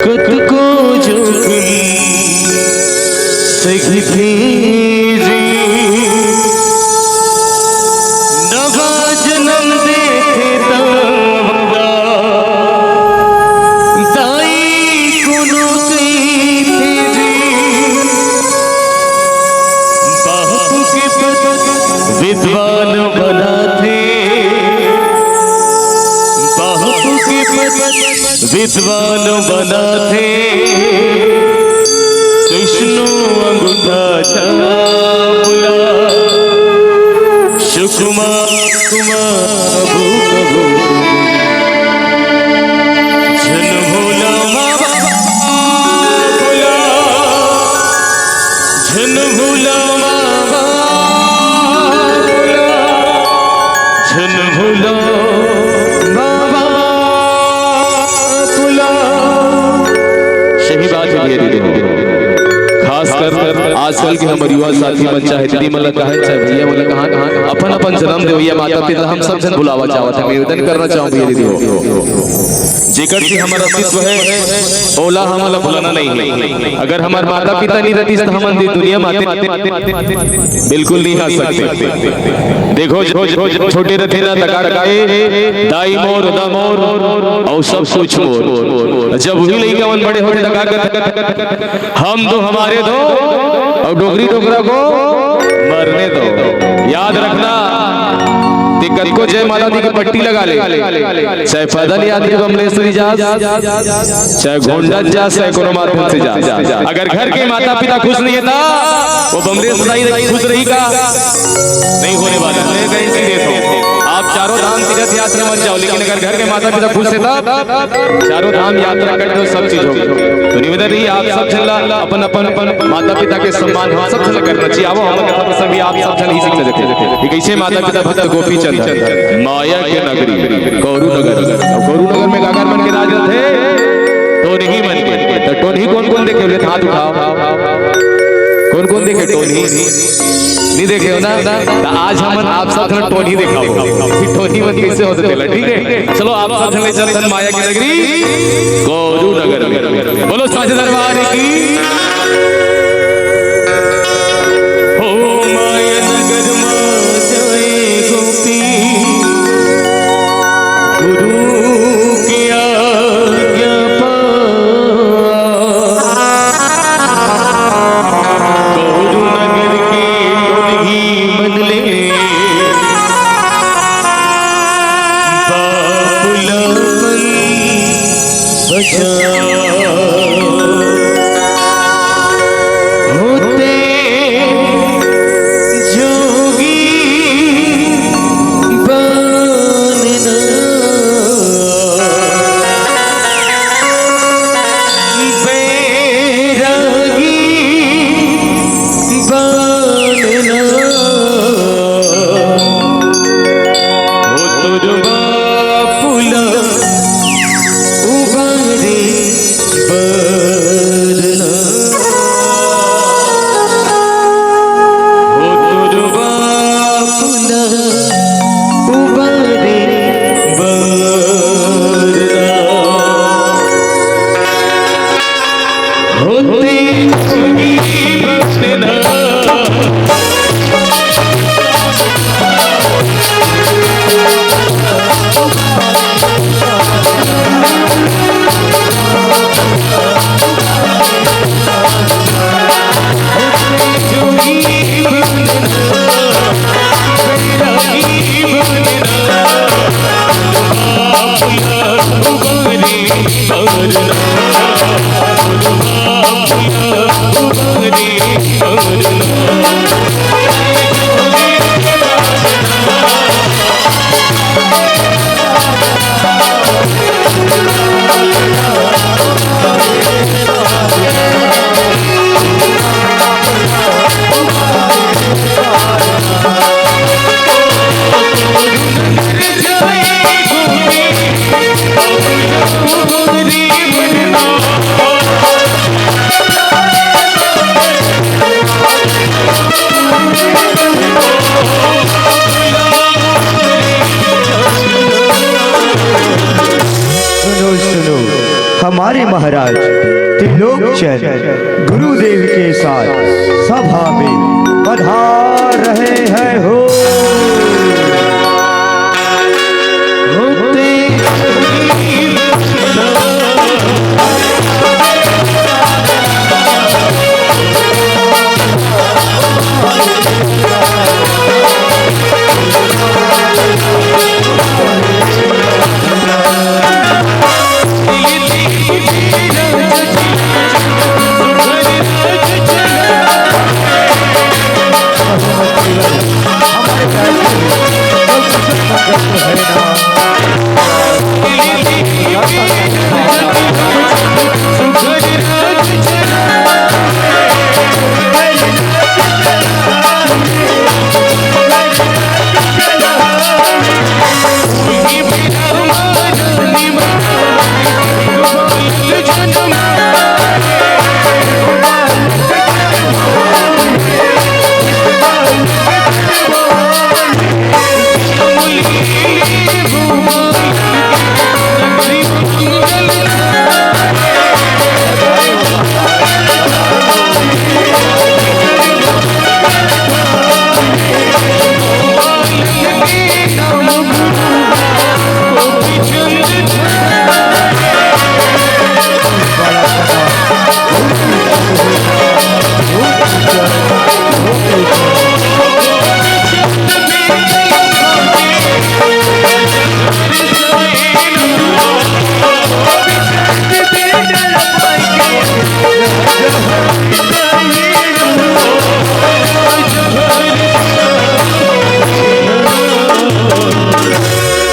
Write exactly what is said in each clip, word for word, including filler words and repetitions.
कतको जोखिम सही फिर नवा जनम देथे तब दाई कोनो कहिथे जी। बाप के पद विद्वान बनाथे, बाप के पद विद्वान बनाथे। कृष्णो अंगूठा छाप ला, सुकुमार कुमार भूप भूप। झन भूला माँ बाप ला, झन भूला माँ बाप ला, झन भूला माँ बाप ला। सही बात हे भैया दीदी। खासकर आजकल के हमर युवा साथी मन, चाहे दीदी मन ला कहें, चाहे भैया मन ला कहें, अपन अपन जनम देवइया माता पिता ला हम सब झन भुलावा चाहत हन। निवेदन करना चाहूँ भैया दीदी हो, जेकर से हमर अस्तित्व हे, ओला हमन ला भुलाना नहीं हे। अगर हमर माता पिता नहीं रहतिस त हमन ए दुनिया म आते बिल्कुल नहीं आ सकते। देखो, जो, जो, जो छोटे रथे ना, तका तका ए, दाई मोर, ददा मोर, अउ सब कुछ मोर। जब उही लइका मन बड़े होथे, तका करथे, हम दो हमारे दो, अउ डोकरी डोकरा को मरने दो। याद रखना, ते कतको जय माता दी के पट्टी लगा ले, चाहे पैदल यात्री बमलेश्वरी जास, चाहे घोंडा जास, चाहे कोनो माध्यम से जास, अगर घर के माता पिता खुश नहीं हे त वो बमलेश्वरी खुश रही का? नहीं होने वाला। मैं गारंटी देता हूँ। आप चारों धाम तीर्थ यात्रा मत जाओ, लेकिन अगर घर के माता पिता खुश हे तब चारों धाम यात्रा करके वो सब चीज होगी। तो निवेदन रही आप सब झन ला अपन अपन अपन माता पिता के सम्मान हम सब झन ला करना चाहिए। आवो, हमर कथा प्रसंग भी आप सब झन ही सीख सकते हैं कि कैसे माता पिता भक्त गोपी चंद माया के नगरी गौरू नगर। अब गौरू नगर में गागर मन के राज रथे, टोनही मन के। तो टोनही कौन कौन देखे, बोले हाथ उठाओ। कौन कौन देखे टोनही? नहीं देखे हो ना? तो आज हमन आप सब झन टोनही देखाबो कि टोनही मन कैसे होथे तेला, ठीक है? चलो, आप सब झन ले चलथन माया के नगरी गौरू नगर। बोलो साचे दरबार की। हो माया नगर मा जाए गोपी, गुरु के आज्ञा पा। गौरू नगर के टोनही मन ले बाप ला बचा। होते जोगी बनना, बैरागी बनना। हो तोर बाप ला उबारे बरना। हो तोर बाप ला उबारे बरना। होते अरे महाराज, त्रिलोकचन गुरुदेव के साथ सभा में पधार रहे हैं हो।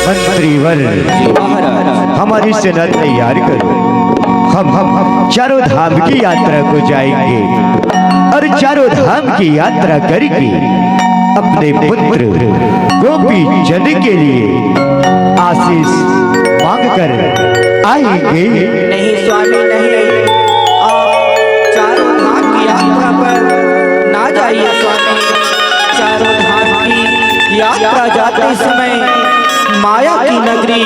मंत्रीवर, जी महाराज। हमारी सेना तैयार करो, हम हम हम चारों धाम की यात्रा को जाएंगे और चारों धाम की यात्रा करके अपने पुत्र गोपी चंद के लिए आशीष मांग कर आएंगे। नहीं स्वामी, नहीं, आप चारों धाम की यात्रा पर ना जाइए स्वामी। चारों धाम की यात्रा जाते समय माया की नगरी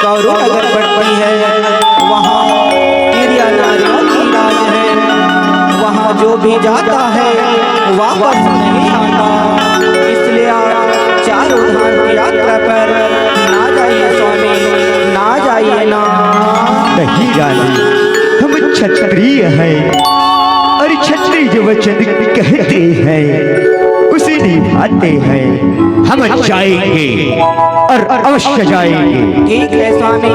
कौरव नगर पड़ती है। वहाँ तिरिया नारियों की राज है। वहाँ जो भी जाता है, वापस नहीं आता। इसलिए आप चारों धाम की यात्रा पर ना जाइए स्वामी, ना जाइए ना। नहीं रानी, हम क्षत्रिय हैं और क्षत्रिय जो वचन कहते हैं, उसे निभाते हैं। हम जाएंगे और अवश्य जाएंगे। ठीक है स्वामी,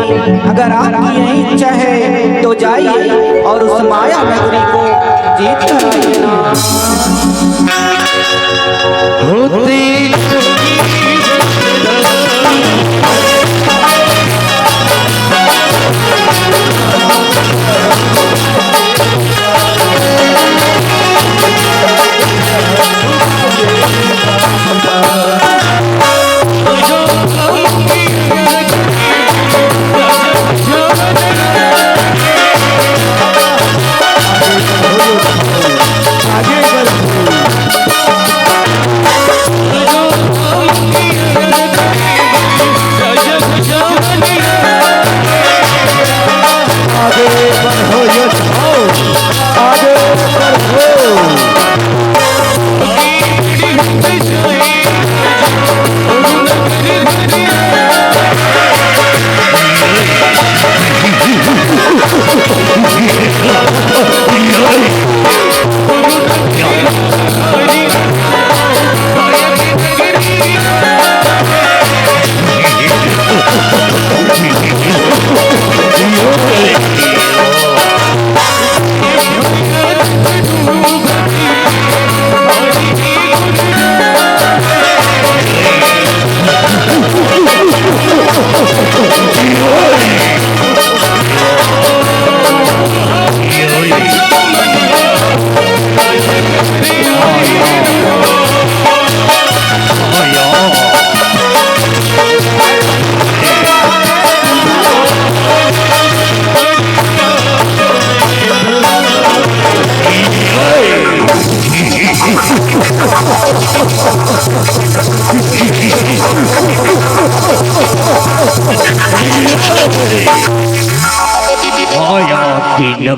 अगर आपकी यही इच्छा है तो जाइए और उस माया नगरी को जीत कर आइए ना। होते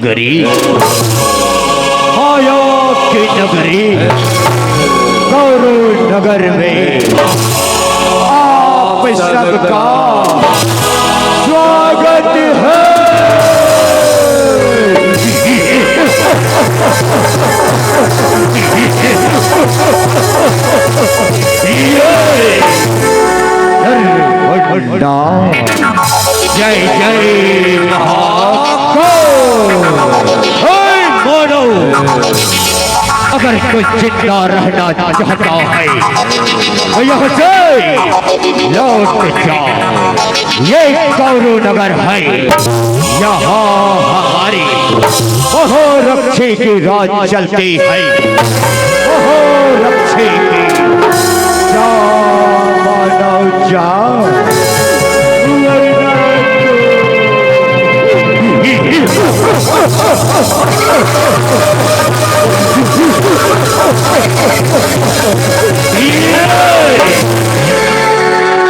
नगरी, माया की नगरी, कौरव नगर में आप सबका स्वागत है। ये धर्म भंडार। जय जय महाकाल। हे मानव, अगर कोई जिंदा रहना चाहता है तो यहाँ से लौट जाओ। ये कौरव नगर है, यहाँ हमारी महारक्षी की राज चलती है। महारक्षी की। जा मानव जा।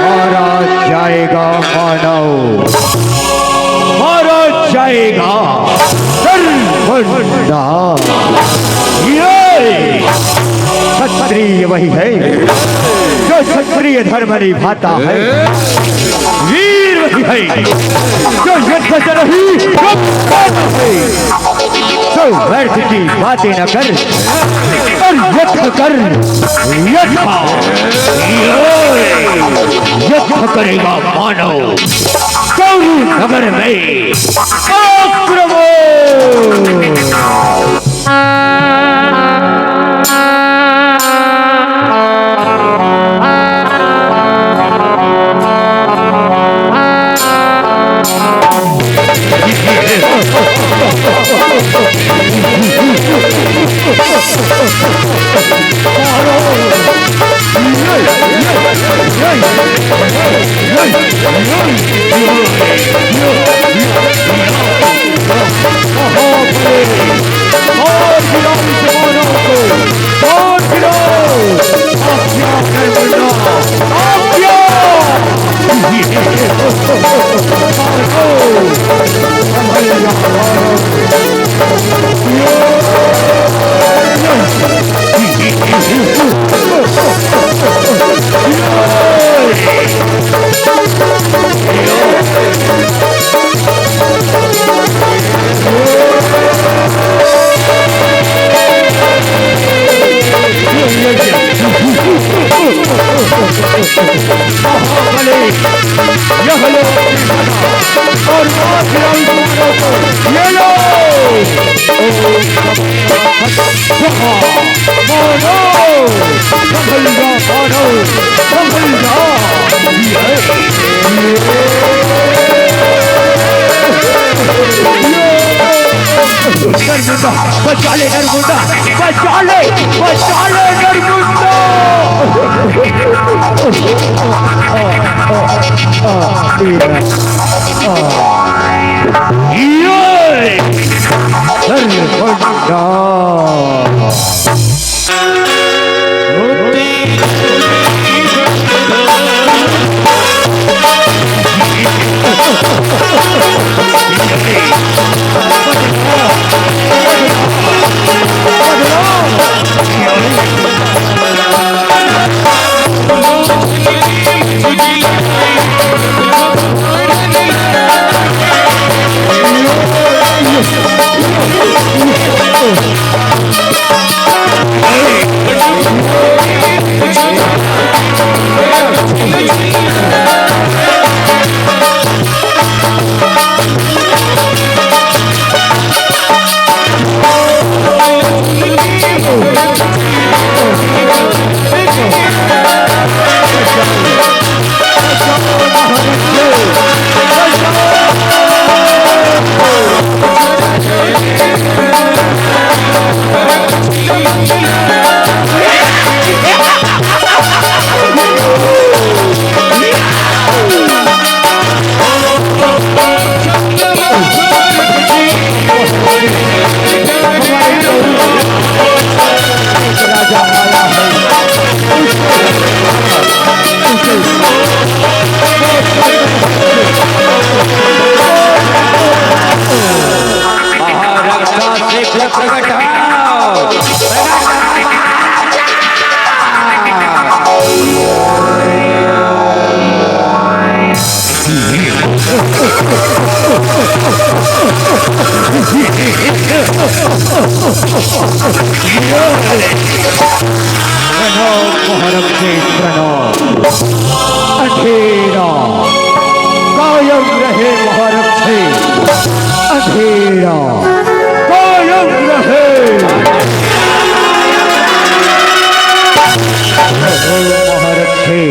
मारा जाएगा मानव, मारा जाएगा सर्वनाश। ये क्षत्रिय वही है जो क्षत्रिय धर्म निभाता है, वीर वही है जो युद्ध से नहीं घबराता है। तो व्यर्थ की बातें न कर और युद्ध कर, युद्ध, युद्ध करेगा मानव। कौरव नगर में आक्रमण। और गिराओ इस मानव को, और गिराओ। आज्ञा है मुन्ना, आज्ञा। ये लो। मारो, संभल जा, मारो, संभल जा। ये, ये, ये। नरमुंडा, बचा ले नरमुंडा, बचा ले, बचा ले नरमुंडा। ये नरमुंडा। प्रगट हो, प्रगट हो महाराजा। प्रणव महारक्षे प्रणव। अधेरा कायम रहे महारक्षे। अधेरा कायम रहे। प्रभु महारक्षे,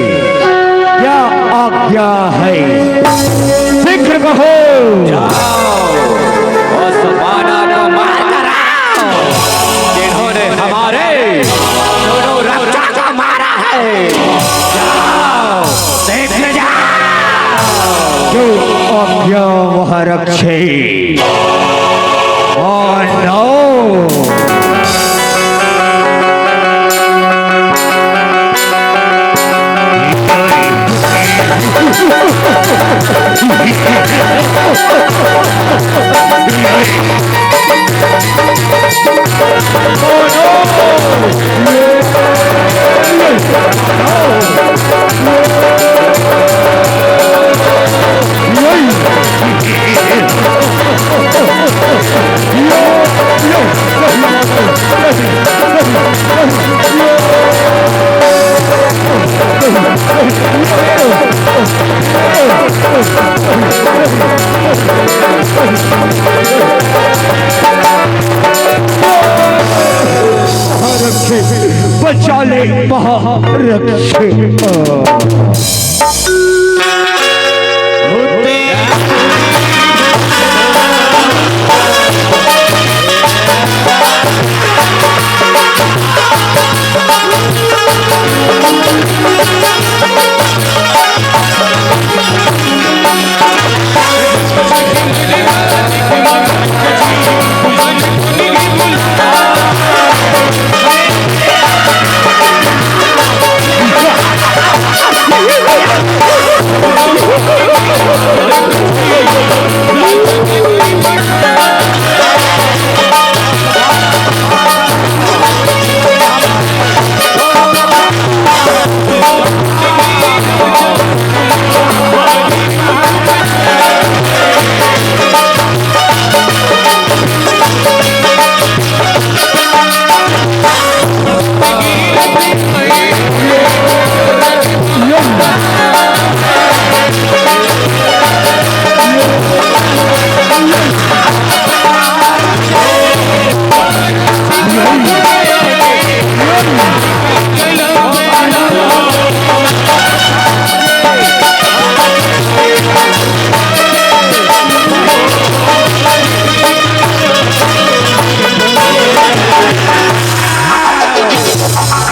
क्या आज्ञा है? शीघ्र कहो। जाओ, उस बाना को मार कर आओ, जिन्होंने हमारे दोनों रक्षा को मारा है। जाओ, शीघ्र जाओ। जो आज्ञा महारक्षे। Oh no! महारक्षे, बचा ले महारक्षे।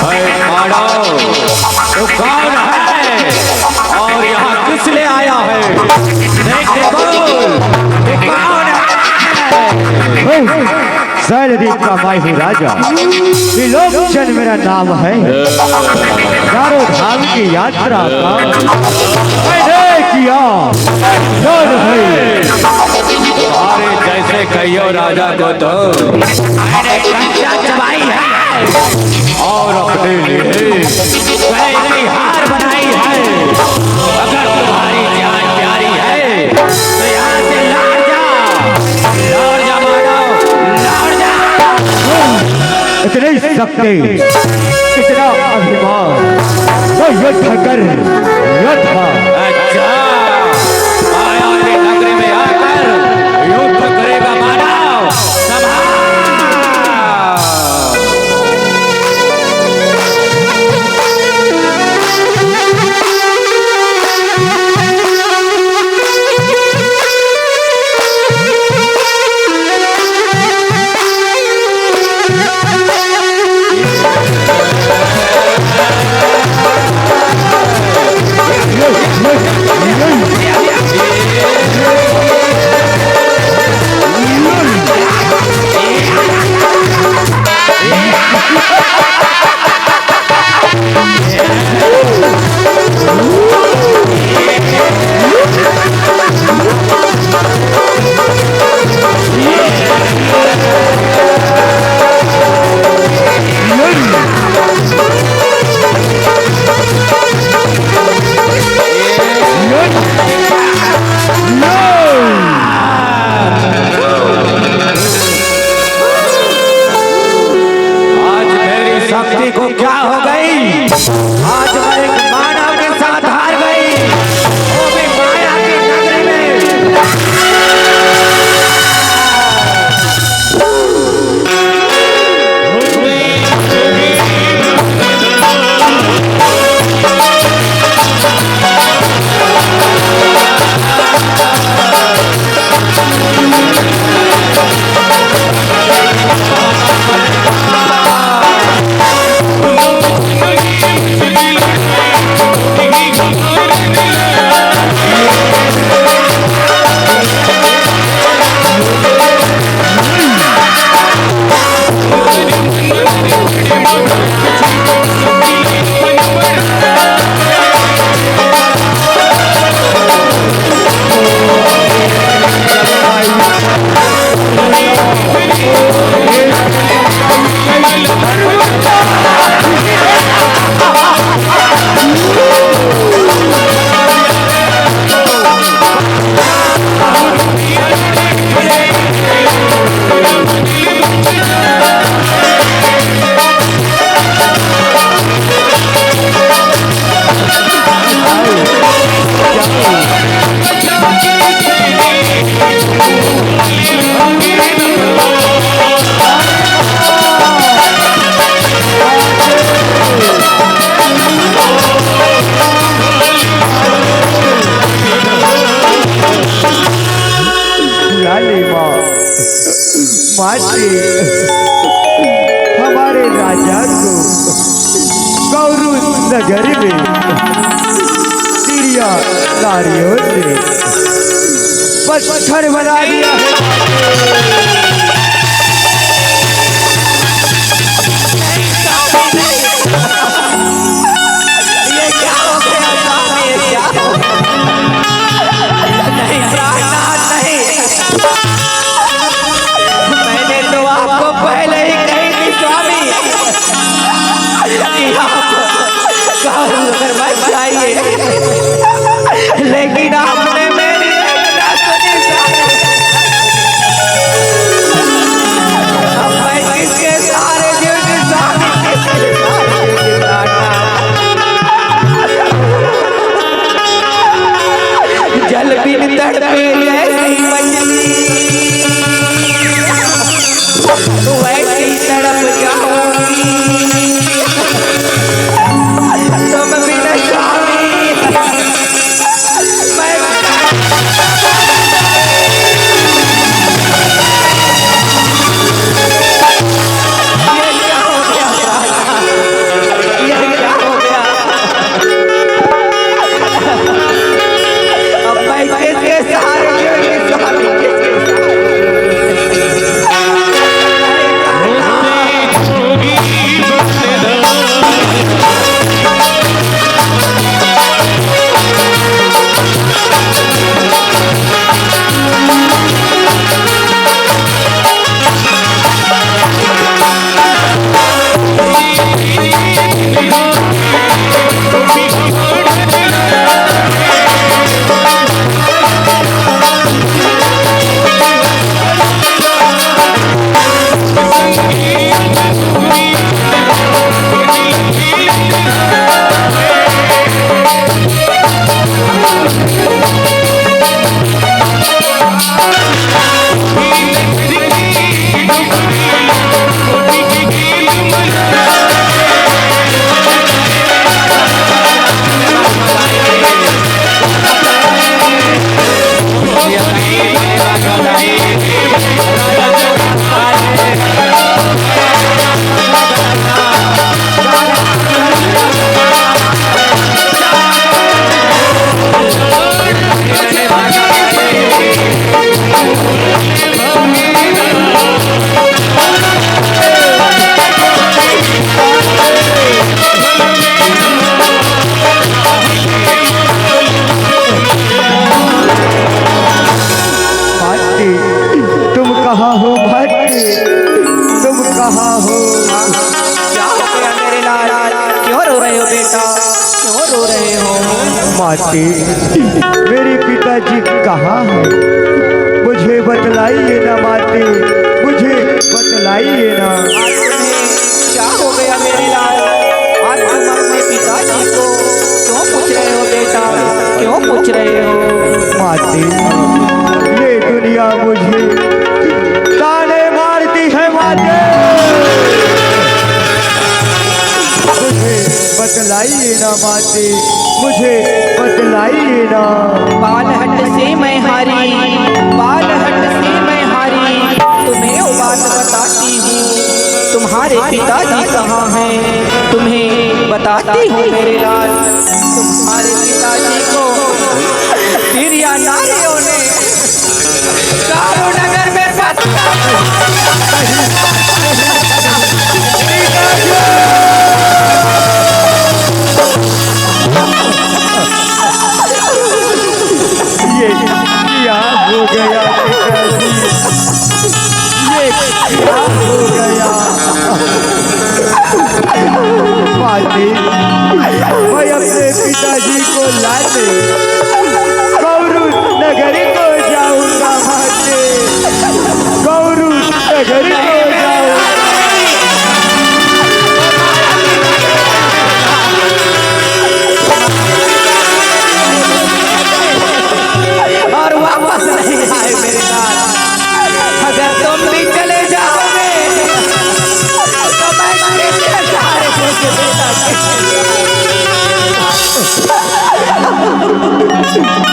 भाई मानव, तू कौन है और यहाँ किस लिए आया है? देख के बोल, तू कौन है? शैलदीप का मैं हूँ राजा, त्रिलोचन मेरा नाम है। चारों धाम की यात्रा का मैंने किया दर्शन है। अरे जैसे कहियो राजा को तो मैंने कच्चा चबाई है और अपने लिए कहीं की हार बनाई है। अगर तुम्हारी जान प्यारी है तो यहाँ से लौट जा, लौट जा मानव, लौट जा। इतनी शक्ति, इतना अभिमान, वो युद्ध कर रहा था। अच्छा, माया के नगरी में आकर युद्ध करेगा मानव, संभाल। हमारे राजा को गौरू नगर में तिरिया नारियों से पत्थर बना दिया है। ये क्या हो गया स्वामी, ये क्या हो गया? नहीं, प्राणनाथ, नहीं। मैंने तो आपको पहले ही कही थी स्वामी कि आप गौरू घर मत जाइए, लेकिन आपने मेरी एक ना सुनी स्वामी। अब मैं किसके सहारे जीऊंगी स्वामी, किसके सहारे जीऊंगी प्राणनाथ? जल बिन तड़पे जैसी मछली, वैसी तड़प जाऊंगी तुम बिन स्वामी। मैं ये क्या हो गया? ये क्या हो गया? अब मैं किसके सहारे जीऊंगी स्वामी, किसके सहारे? भांति, तुम कहाँ हो भांति? तुम कहाँ हो? क्या हो गया मेरे लाल? क्यों रो रहे हो बेटा? क्यों रो रहे हो? माते, मेरे पिताजी कहाँ हैं? मुझे बतलाइए ना माते, मुझे बतलाइए ना। क्या हो गया मेरे लाल? आज तुम अपने पिताजी को क्यों पूछ रहे हो बेटा? क्यों पूछ रहे हो? माते, ये दुनिया मुझे ताने मारती है माते। मुझे बतलाइए ना माते, मुझे बतलाइए ना। बालहट से मैं हारी, बालहट से मैं हारी, तुम्हें वो बात बताती हूँ। तुम्हारे पिताजी कहाँ हैं, तुम्हें बताती हूँ मेरे लाल। तुम्हारे पिताजी को तिरिया नारियों ने चारों नगर में पत्थर ये क्या हो गया पिताजी? ये क्या हो गया? पाजी, मैं अपने पिताजी को लाने गौरू नगरी को जाऊंगा। पाजी, गौरू नगरी को जाऊंगा। और वापस नहीं आए मेरे लाल। अगर तुम भी चले जाओगे तो मैं किसके सहारे दूंगी बेटा?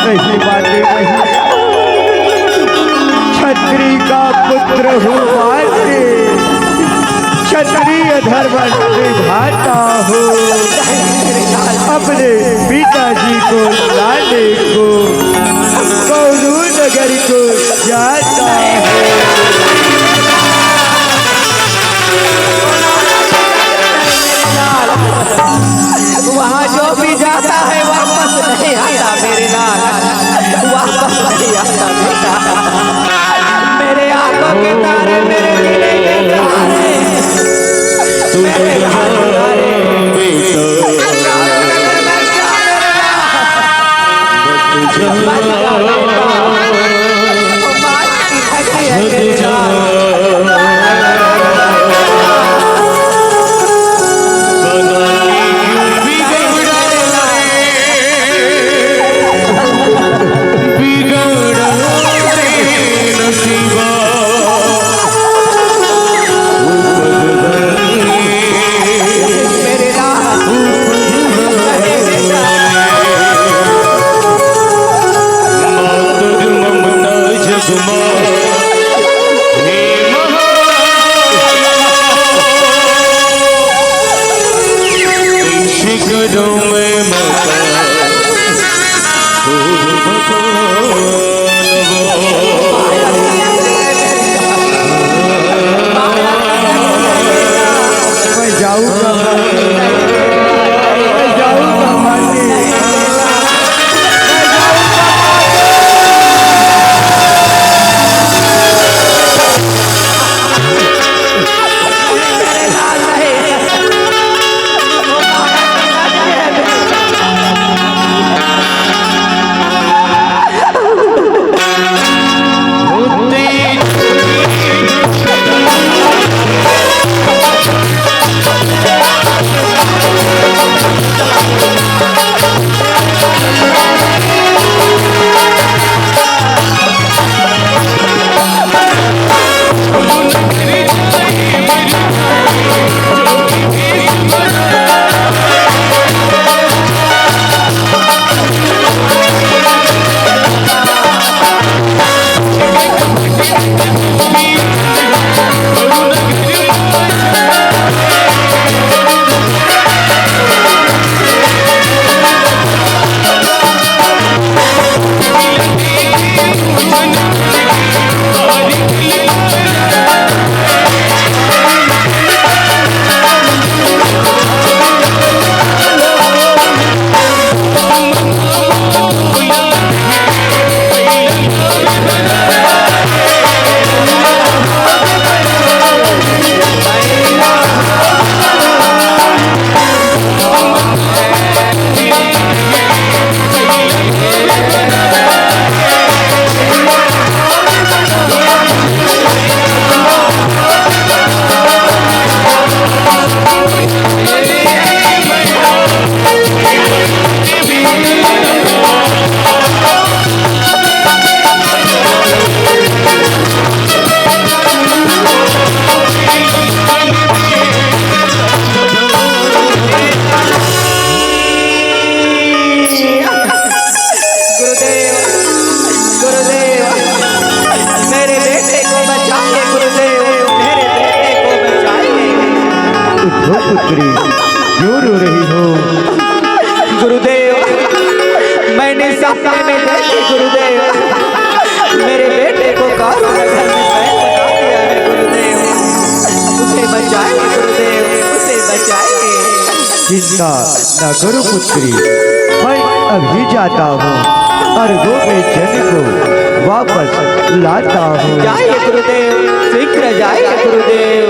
ऐसी बातें नहीं। क्षत्रिय धर्म निभाता हूँ, अपने पिताजी को लाने को कौरू नगर को जाता हूँ। वहाँ जो भी जाता है, वापस नहीं आता मेरे लाल, वापस नहीं आता बेटा। मेरे आंखों के तारे, मेरे दिल के तारे, मेरे हाथ तारे। मैं जाऊंगा, मैं जाऊंगा माटी। गुरुदेव, गुरुदेव, मेरे बेटे को बचाइए गुरुदेव, मेरे बेटे को बचाइए। उठो पुत्री, क्यों रो रही हो? गुरुदेव, मैंने सपने में देखे गुरुदेव, मेरे बेटे को कारू नगर में पैर लगा दिया है गुरुदेव, उसे बचाइए गुरुदेव, उसे बचाइए। चिंता न करो पुत्री, मैं अभी जाता हूँ और वो बेचैन को वापस लाता हूँ। जाइए गुरुदेव, शीघ्र जाइए गुरुदेव।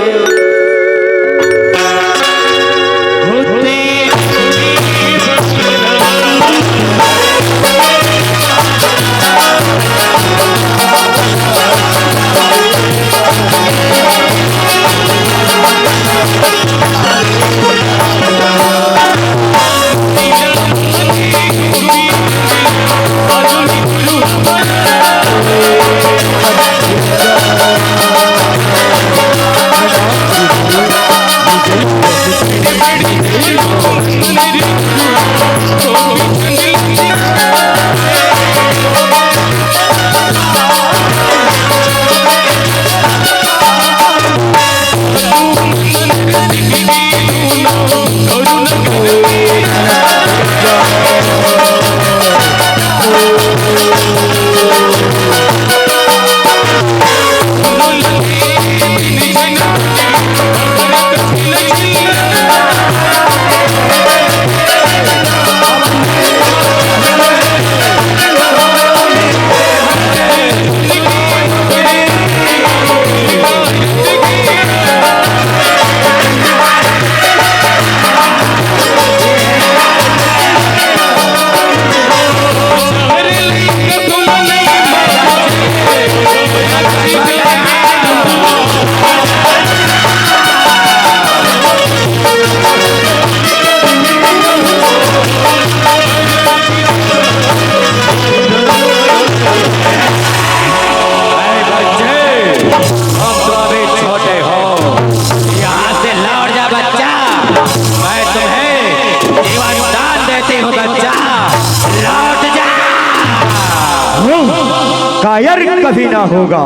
कायर कभी ना होगा।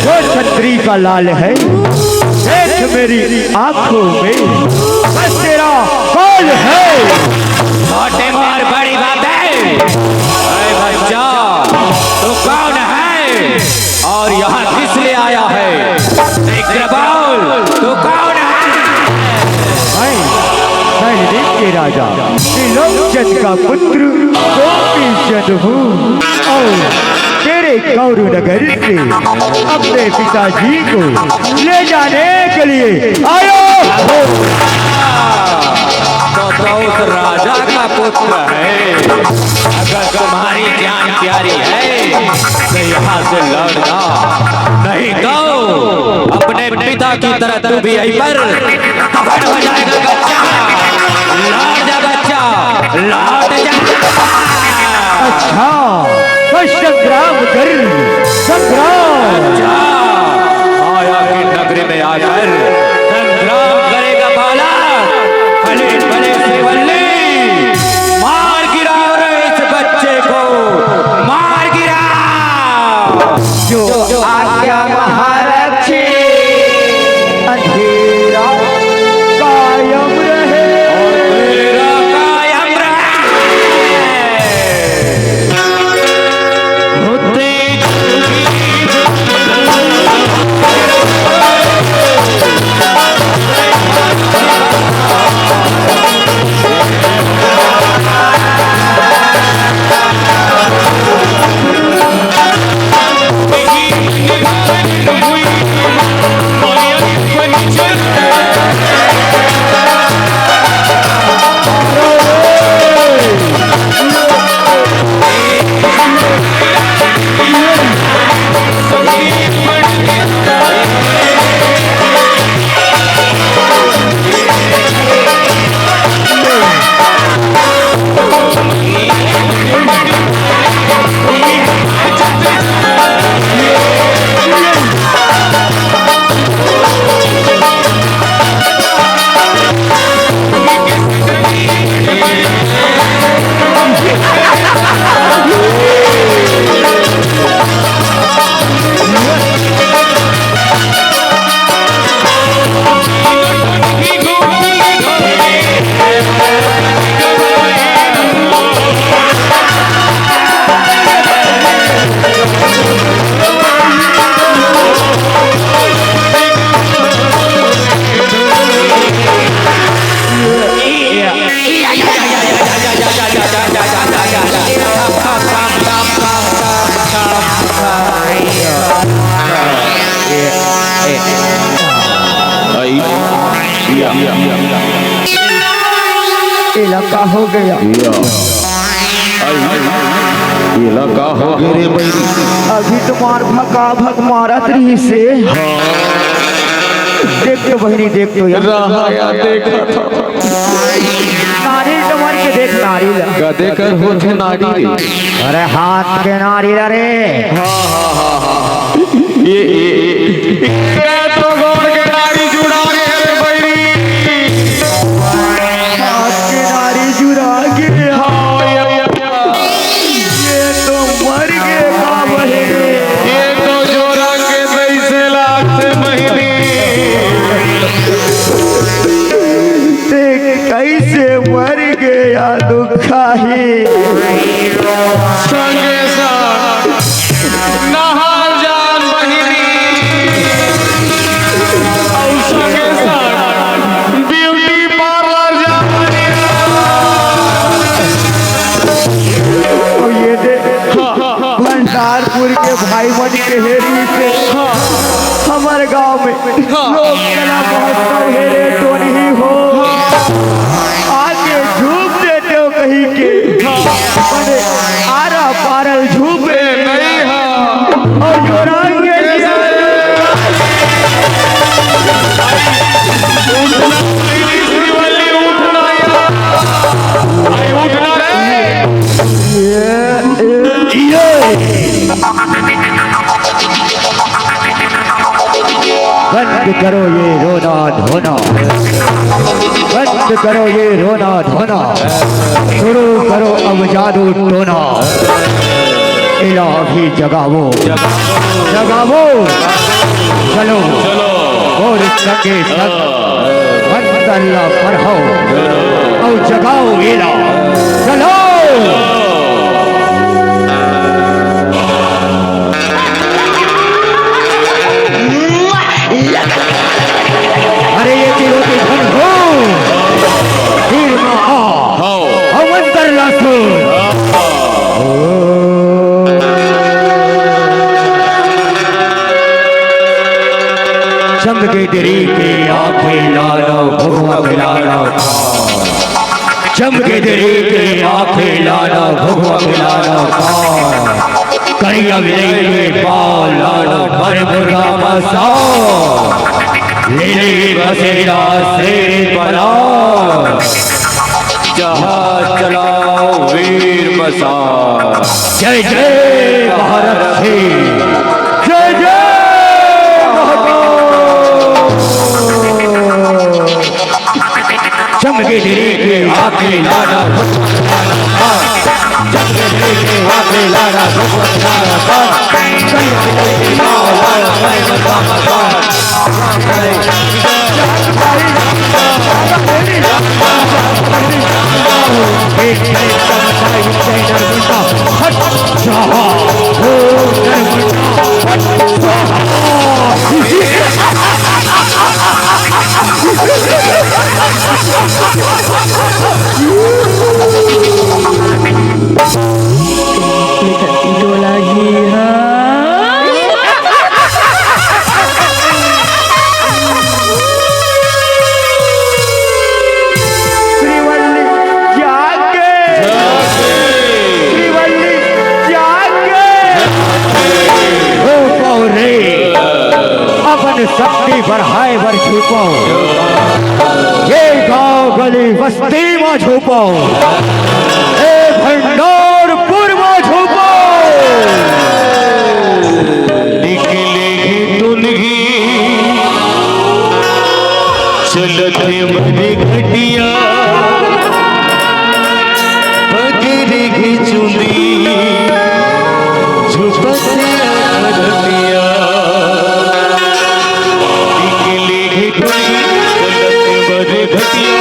जो छतरी का लाल है, देख मेरी आंखों में, बस तेरा कौल है। छोटे मार बड़ी बात है। अरे बच्चा, तू कौन है और यहाँ किस लिए आया है? शीघ्र बोल, तू कौन है? मैं, मैं देश के राजा त्रिलोक चंद का पुत्र गोपी चंद हूँ और तेरे गौर नगर से अपने पिताजी को ले जाने के लिए आया हूँ। तो, तो उस राजा का पुत्र है। अगर तुम्हारी जान प्यारी है तो यहाँ से लौट जाओ, नहीं तो अपने पिता की तरह तू भी यहीं पर दफन हो जाएगा बच्चा। लौट जा बच्चा, लौट जा। अच्छा, तो संग्राम कर, संग्राम। अच्छा, माया की नगरी में आकर संग्राम करेगा बालक। भले भले श्रीवल्ली, मार गिराओ रे इस बच्चे को, मार गिराओ। जो आज्ञा महालक्ष्मी, अंधेरा कायम रहे। अंधेरा कायम रहे। एला का हो गया? एला का हो गे रे बहिनी? अभी तुम्हार भका भक मारत रहिसे। देख तो बहिनी, देख तो यार। रहा यार, देखत हँव। नारियल डमर के देख, नारियल। गदे कर होथे नारी रे। अरे हाथ के नारियल रे। हाँ, हाँ, हाँ, हाँ, हाँ। ये, ये, ये, ये तो गोड़ के नारी जुड़ा गे रे बहिनी। हाथ के नारी जुड़ा गे। हाँ, ये, ये, ये तो मर गे का बहिनी। ये तो जोरा के तइसे लागथे बहिनी। ते कइसे मर गे या दुखाही। संगे संग नहार जान बहिनी, अउ संगे संग ब्यूटी पार्लर जान बहिनी। अउ ये दे, भंडारपुर के भाई मन के हेरी से हमर गांव में लोक कला महोत्सव हे रे टोनही हो। आके झूप देते हो कहीं के। बने आरा पारल झूप ए नहीं हा। और युवराज के उठना, श्रीवल्ली उठना यार। अरे उठना रे। ये, ये। बंद करो ये रोना धोना, बंद करो ये रोना धोना, शुरू करो अब जादू टोना। ला अभी जगावो, जगावो। जगावो। चलो। चलो। अउ संगे संग हाँ। मंतर ला पढ़ो। चलो। अउ जगाओ एला। चलो। अरे ये तीनों के धन हो। तीर मा आ। हाँ। अउ मंतर ला सुन। हाँ। चमके दरी के आंखें लाना, भगवा के लाना। चमके दरी के आंखें लाना, भगवा के लाना। करिया बिलाई के पाँव लाना, भर मुर्गा मसा। ले ले बसेरा शेर बना। जहाज चलाओ वीर बसा। जय जय भारत की। जय जय महाकाल। चमके दरी के आंखें लाना। चमके दरी के आंखें लाना। श्रीवल्ली जागे। श्रीवल्ली जागे। हो पाओ रे, अपन शक्ति बढ़ाए बर झुको। ये गांव गली बस्ती मा झोपो, ए भंडारपुर मा झोपो। निकले हे टुनगी, चलत हे मरे घटिया, पकड़ के चुंदी, झुपत हे अधरतिया। निकले हे टुनगी, चलत हे मरे घटिया,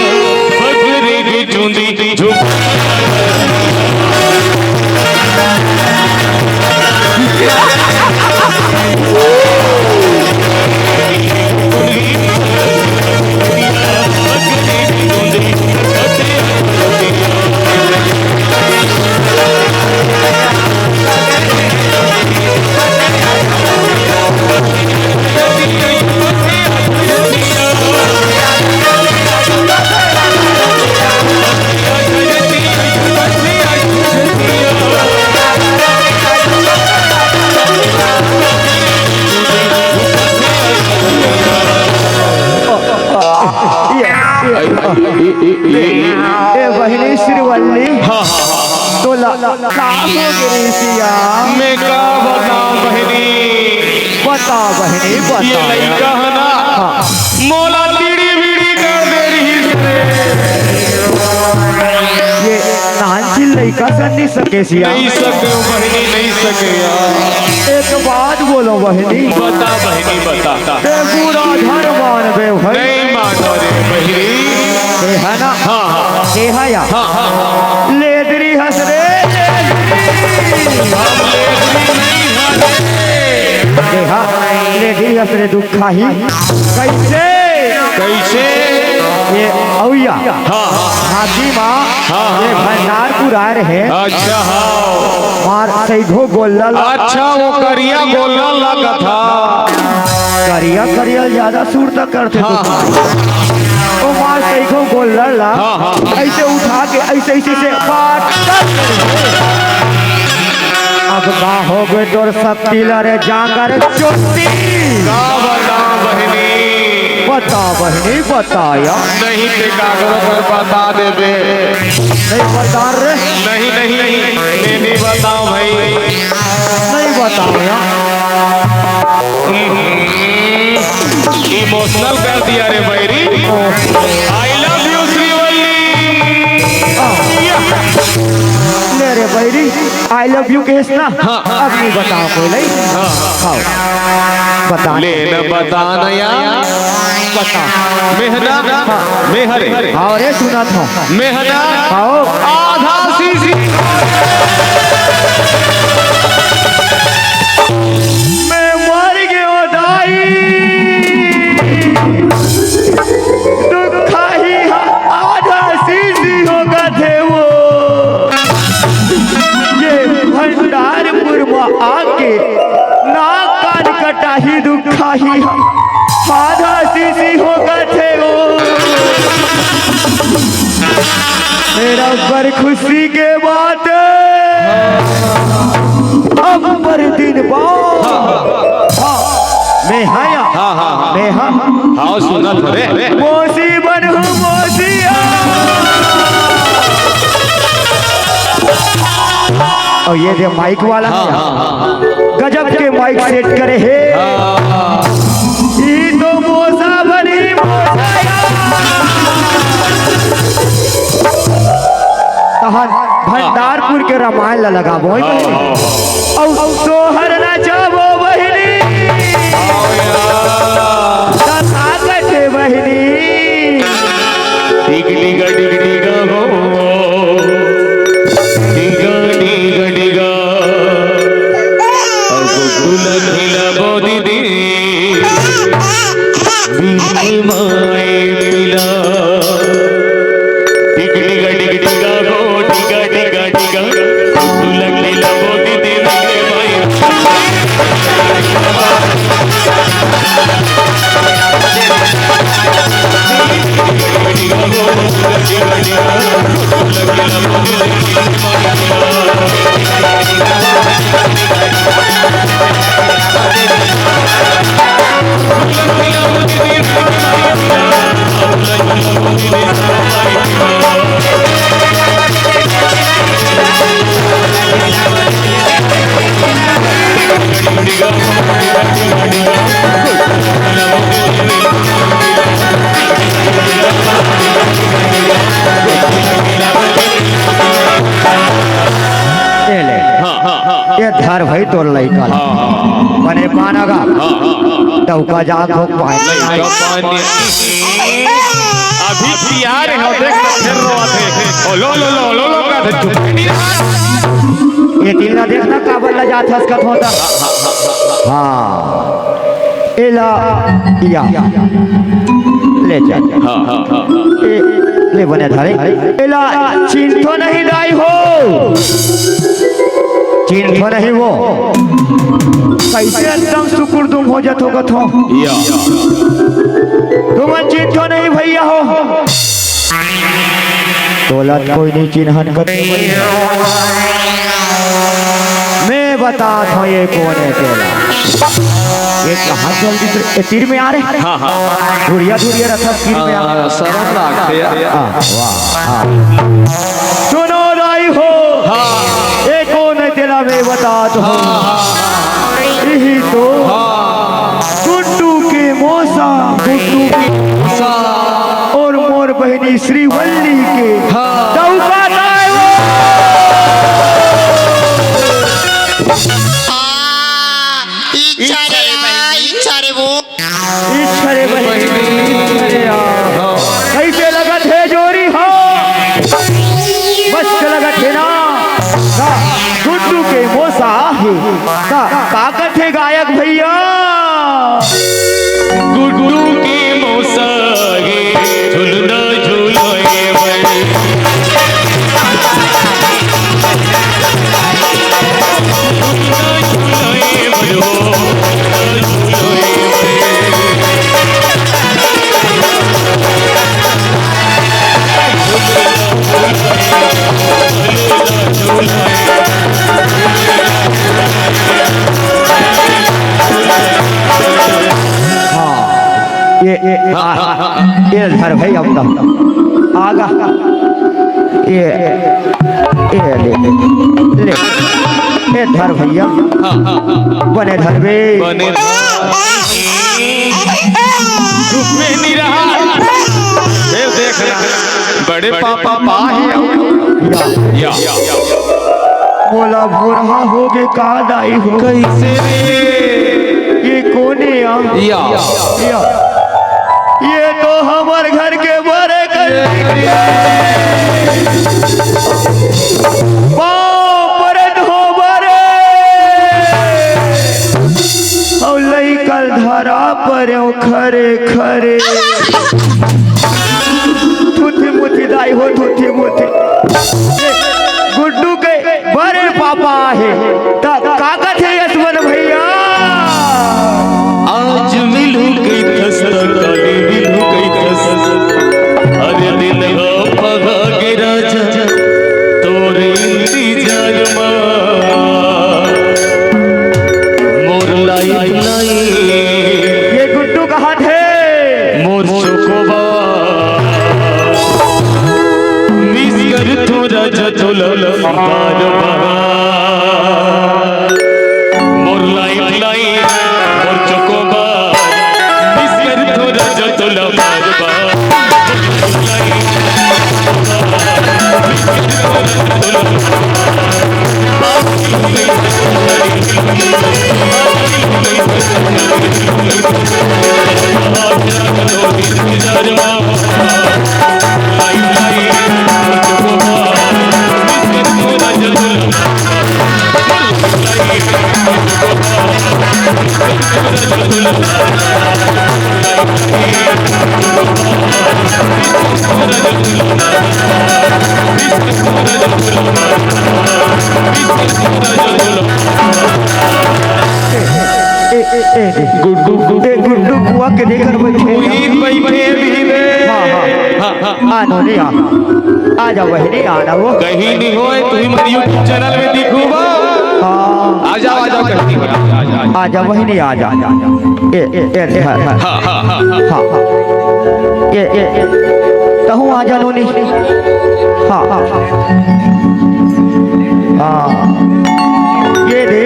पकड़ के चुंदी, झुक ए, ए, ए, ए, ए, ए, ए, ए, ए बहिनी श्रीवल्ली, हाँ, हाँ, हाँ, हाँ। तोला का हो गे रिहिस या? मैं का बताऊं बहिनी? बता बहिनी, बता ये यार। लइका है ना, हाँ। मोला बीड़ी बीड़ी कर दे रिहिस रे। ये नानचिन लइका सन नहीं सके सिया। नहीं सके बहिनी, नहीं सके यार। एक बात बोलो बहिनी। बता बहिनी, बता। ए बुरा धन मानबे भाई। नहीं मानो रे बहिनी। ए है ना? हाँ, हाँ। ए है या? हाँ, हाँ, हाँ। लेदरी हस रे, लेदरी। हम लेदरी नहीं हन रे। ए हाँ, लेदरी हस रे दुख खाही। कैसे? कैसे? ये अउया। हाँ, हाँ। हाथी माँ, हाँ, हाँ, ये हाँ। भंडारपुर आए रहे। अच्छा, हाँ। मार सैघो गोल्ला ला। अच्छा, वो करिया गोल्ला लागत हा। करिया, करिया ज्यादा सुरता करथे हाँ, तो। हाँ। वो मार सैघो गोल्ला ला। हाँ, हाँ। ऐसे उठा के, ऐसे, ऐसे, ऐसे, पाट कर। अब का हो गए तोर शक्ति ला रे जांगर चोटी? का बता बहिनी? बता बहिनी, बता या। नहीं ते काकरो कर बता देबे। नहीं बता रे। नहीं, नहीं, मैं नहीं बताऊं भाई। नहीं बताओ या। हम्म, emotional कर दिया रे बैरी। I love you Srivalli. ले रे बहिरी, I love you कहेस ना? हाँ। अब नहीं बताओ कोई नहीं। हाँ। हाँ। बता। ले न बता न यार। बता। मेहना। हाँ। मेहरे। हाँ, रे सुना था। मेहना। हाँ। आधा सीसी। मैं मर गयो दाई। दुखाही हा आधा सीसी हो गा थे वो। ये भंडारपुर में आके नाक कान कटाही दुखाही हा आधा सीसी हो गा थे वो। मेरा बर खुशी के बात। अब पर दिन बाद। हाँ, मैं हाँ या। हाँ, हाँ, हाँ। मैं हाँ। हाँ, सुनत हो रे। मोसी बनहु मोसिया। और ये दे माइक वाला हाँ, है। हाँ, हाँ, हाँ। गजब के माइक सेट करे हे। हाँ। ई तो मोसा बनी मोसा। तहन भंडारपुर के रामायण ला लगाबो, हाँ, हाँ। अउ तोहर नचाबो बहिनी। हाँ, यार। तथा कथे बहिनी। टिक टिक टिक टिक हो। टिक टिक टिक। अब गुलाब खिलाबो दीदी। बीड़ी माए पिला। टिक टिक टिक टिक गो, टिक टिक टिक। दुलक लीला मोती देवी के माई। ये ले। हाँ, हाँ, हाँ, हाँ। ये धर भाई तोर लइका ला। हाँ, हाँ, हाँ। बने पाना गा। हाँ, हाँ, हाँ, हाँ। डौका जात हो पाए। लइका पानी। अभी तैयार हो, देख ना, फिर रोवत हे। ओ, लो, लो, लो, लो, लो, का थे, चुप। ये तीन ला देख ना, काबर ला जात हस कथों ता। हाँ, हाँ, हाँ, हाँ, हाँ। हाँ। एला या। ले जा। हाँ, हाँ, हाँ, हाँ। ए, ले बने धरे। एला चिंतो नहीं दाई हो। चिंतो नहीं वो। कैसे एकदम सुकुर दुम हो जात हो कथों। या। तुमन चिंतो नहीं भैया हो। तोला कोई नहीं चिन्हन कथे भैया। मैं बतात हों ये कोन हे तेला। ये कहाँ जल्दी से, ए, तीर में आ रे। हाँ, हाँ। धुरिया, धुरिया रखा तीर में आ। हाँ, शरम लागथे यार। हाँ, वाह, हाँ। सुनो दाई हो। हाँ। ये कोन हे तेला मैं बतात हों। हाँ, हाँ, हाँ। यही तो। हाँ। गुड्डू के मौसा। गुड्डू के मौसा। और मोर बहिनी श्रीवल्ली के हाँ। डौका ताय वो। आ, इच्छा रे, आ, इच्छा रे वो। इच्छा रे बहिनी, अरे यार। कैसे लगत हे जोड़ी हो? बस के लगत हे ना? का गुड्डू के मौसा हे। का, का कथे गायक भैया? गुड्डू के मौसा हे, झुलना झुलाए बर। झुलना झुलाए बर हो, झुलना झुलाए बर। हाँ, ये, ये, ये, हाँ, आ, हाँ, हाँ, हाँ। ये धर भाई, अब तो आगा। ये, ये ले, ले, ले। ये धर भैया। हाँ, हाँ, हाँ, हाँ। बने धर बे। बने धर। चुप में नहीं रहा। ये देख रहा। बड़े पापा पा है। या। या। मोला भोरहा होगे का दाई हो। कइसे रे? ये कोन ए आ? या। या। ये तो हमर घर के बड़े कर बाप रे धोबा रे। अउ लइका ल धरा परेंव खरे खरे। थुथी मुथी दाई हो, थुथी मुथी। गुड्डू के बड़े पापा हे, त का कथे यशवंत भैया? आज मिलहूं कहिथस त काली मिलहूं कहिथस, अरे दिन ह पगा गे राजा तोर इंतजार मा। मोर लाइफ लाइन, ये गुड्डू कहत हे। मोर चोकोबार, मिस करथों राजा तोला बार बार। मोर लाइफ लाइन, मोर चोकोबार, मिस करथों राजा तोला बार बार। ए, ए, ए, ए, गुड्डू, गुड्डू, ए, गुड्डू कुआ के देकर बैठे। उही बैठे भी रे। हाँ, हाँ। हाँ, हाँ। आ नो, नहीं आ। आ जा बहिनी, आ ना वो। कहीं नहीं होए, तुही मन YouTube चैनल में दिखूबा। हाँ। आ जाओ, आ जाओ, कहीं नहीं होए। आ जा बहिनी, आ जा। ए, ए, ए, ए, हाँ, हाँ। हाँ, हाँ, हाँ, हाँ। हाँ, हाँ। ए, ए, ए। तहूँ आ जा नोनी। हाँ, हाँ। हाँ। ये दे,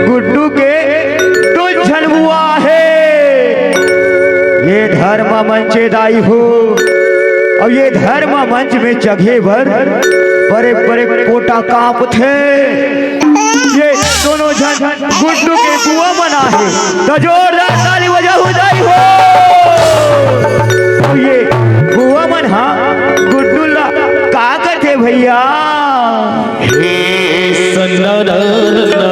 गुड्डू के दू झन बुआ हे। ये धर्म मंच दाई हो, अउ ये धर्म मंच में चघे बर बड़े बड़े कोटा कांपथे। ये दोनों झन गुड्डू के बुआ मन आहे, त जोरदार ताली बजाहू दाई हो। अउ ये बुआ मन हा गुड्डू ला का कथे भैया? हे सन्ना नन्ना,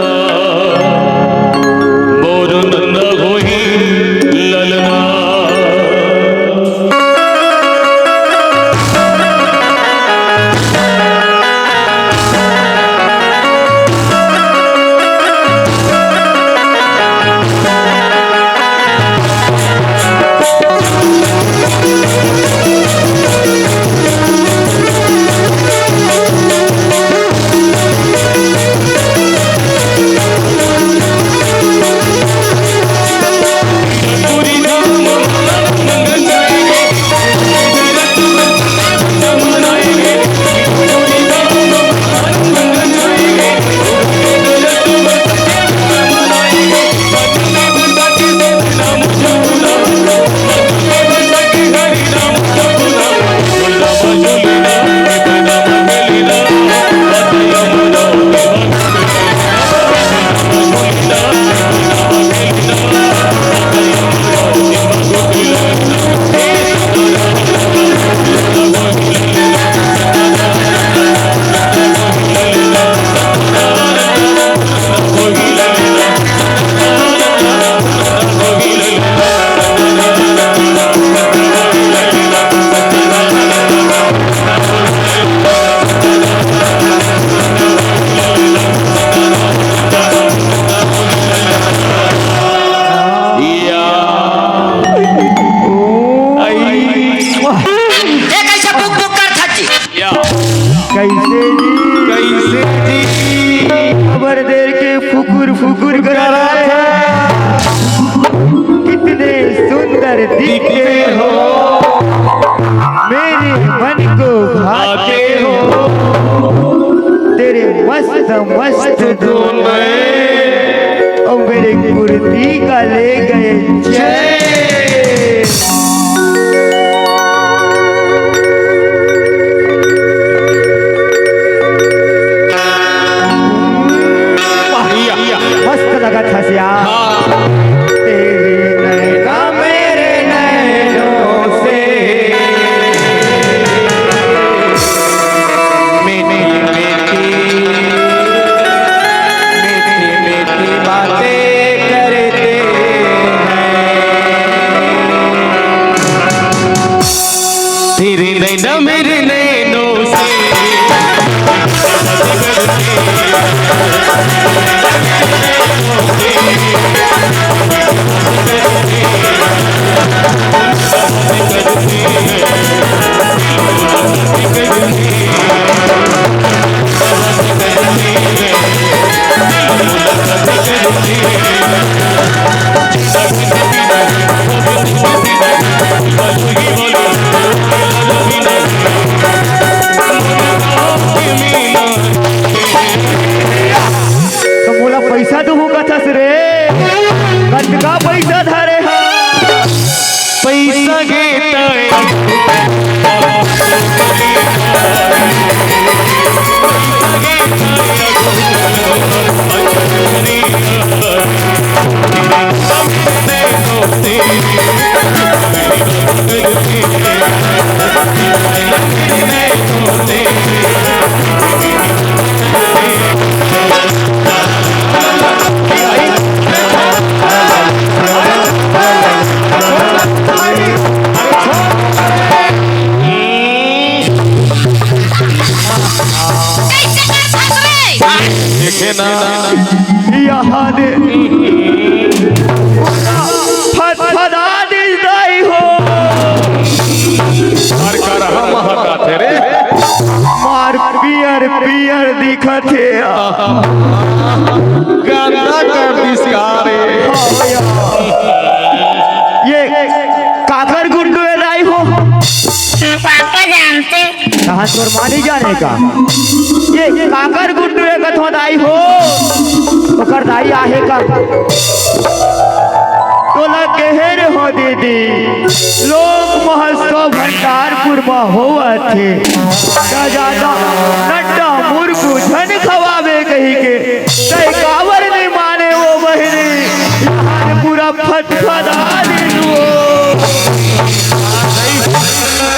मोर नन्ना होही ललना। या। आई। वाह। ये कैसे बुक बुक कर थकी? या। कैसे जी? कैसे जी? खबर देर के फुकुर फुकुर कर रहा था। कितने सुंदर दिखते हो, मेरे मन को भाते हो। तेरे मस्त मस्त दोनों, ओ मेरे कुर्ती का ले गए चैन। तेरे नैना मेरे नैनों से। त मोला पैसा देबो कथस रे, कतका पैसा धरे हा? पैसा गे त देखे ना। यहाँ दे। फदफदा दिस दाई हो। मार कर हम हटाते रे। मार पियर पियर दिखत हे। गंदा कर दिस का रे। ये काकर गुड्डू हे दाई हो। पापा जानते। कहाँ तोर माँ नहीं जाने का? ये काकर गुड्डू हे कथो दाई हो? ओकर दाई आहे का? तोला कहे रे हो दीदी, लोक महोत्सव भंडारपुर म होवत हे। त जादा नड्डा मुरकू झन खवावे कही के, तै काबर नहीं माने वो बहिनी? यहाँ पूरा फदफदा दिस वो।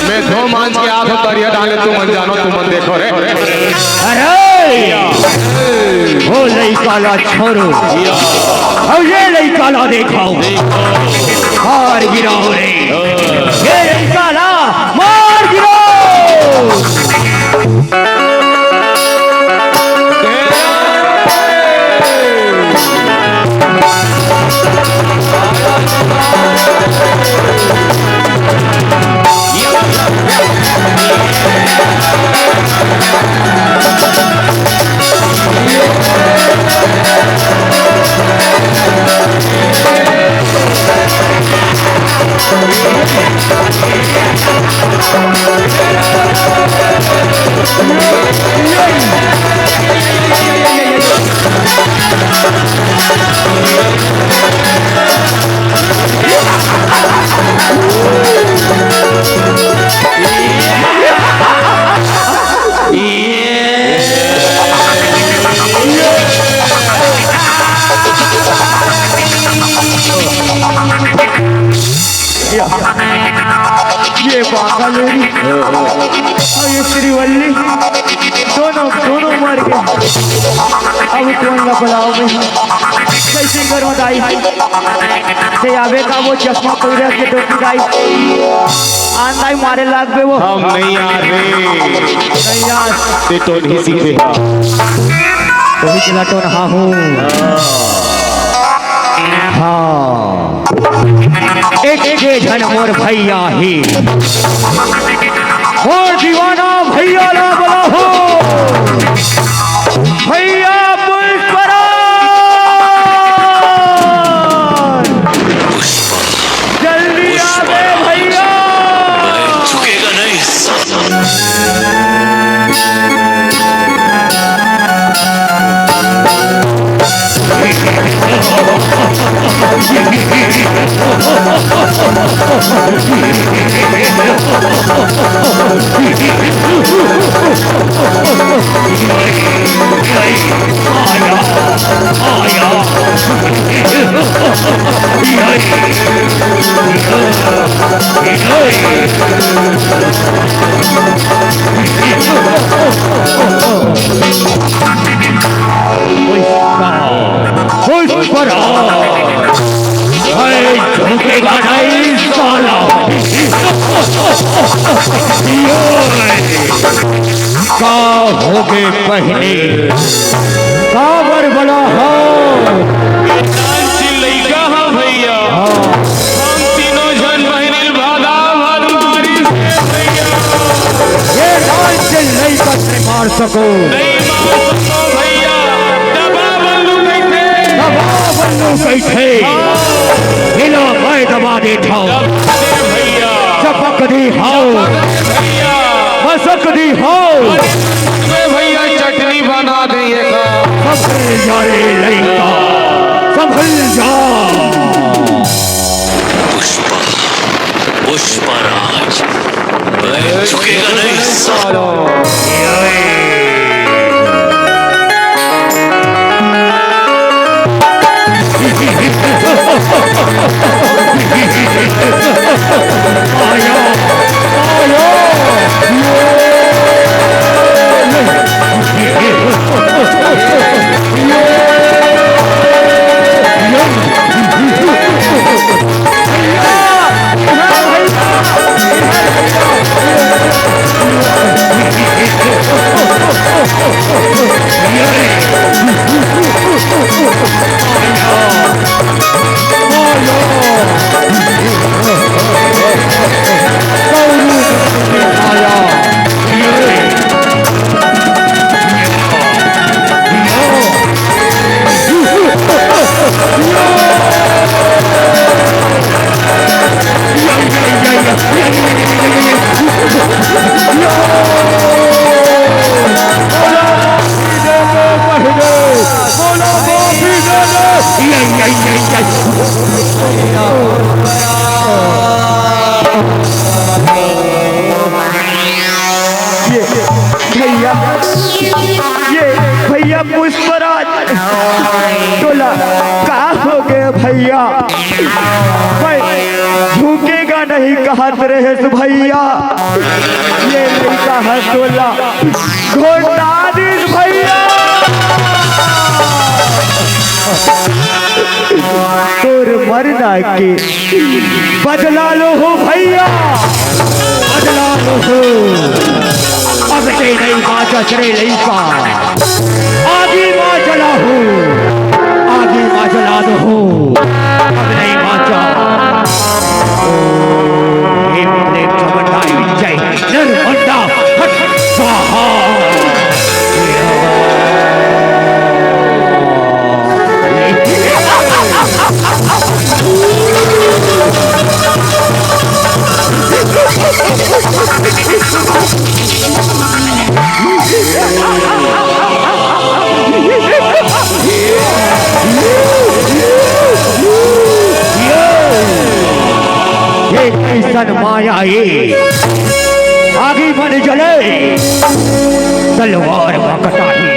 मैं धो मांझ के आंख करिया डाले, तुमन जानो, तुमन देखो रे। अरे, वो लइका ला छोड़ो, अउ ये लइका ला देखो, मार गिराओ रे, ये लइका ला मार गिराओ। ये बांका लेरी अउ ये श्रीवल्ली, दोनों, दोनों मर गे। अब कोन ला बुलाओ मैं? कैसे करो दाई? ते आवे का वो चश्मा पहिरे के टोपी दाई? आन दाई मारे लागबे वो। हम नहीं आ रे। नहीं यार। ते तो नहीं सीखे। वही चला तो रहा हूँ। हाँ। एक, एक झन मोर भैया हे, मोर दीवाना भैया ला बुलाओ। भैया पुष्पराज, जल्दी आवे भैया। पुष्पराज, झुकेगा नहीं साला। होगे बहिनी, काबर बला हो? ये नानचिन लइका ह भइया। हाँ। हम तीनों झन बहिनी ल भगा भाग मारिस हे भइया। ये नानचिन लइका ल नइ मार सको। नइ मार सको भइया। दबा बल्लू कहिथे। दबा बल्लू कहिथे। हाँ। एला मैं दबा देथंव। दबा दे भइया। चपक दे हव। भइया। मसक दे हव। अरे भइया, चटनी बना दे एकर। संभल जा रे लइका, संभल जा। पुष्पा, पुष्पराज, मैं झुकेगा नहीं सालो। ये भइया, ये भइया पुष्पराज, तोला का होगे भइया? मैं झुकेगा नहीं कहत रहेस भइया, ये लइका ह तोला घोटा दिस भइया। तोर मरना के बदला लो हो भइया, बदला लो हो। अब ते नइ बाँचस रे लइका, आगी मा जला हो, आगी मा जला दो हो। अब नइ बाँचा। ओम भीम जय नरमुंडा फट स्वाहा। ये कइसन माया ए? आगी मन जले, तलवार मा कटाही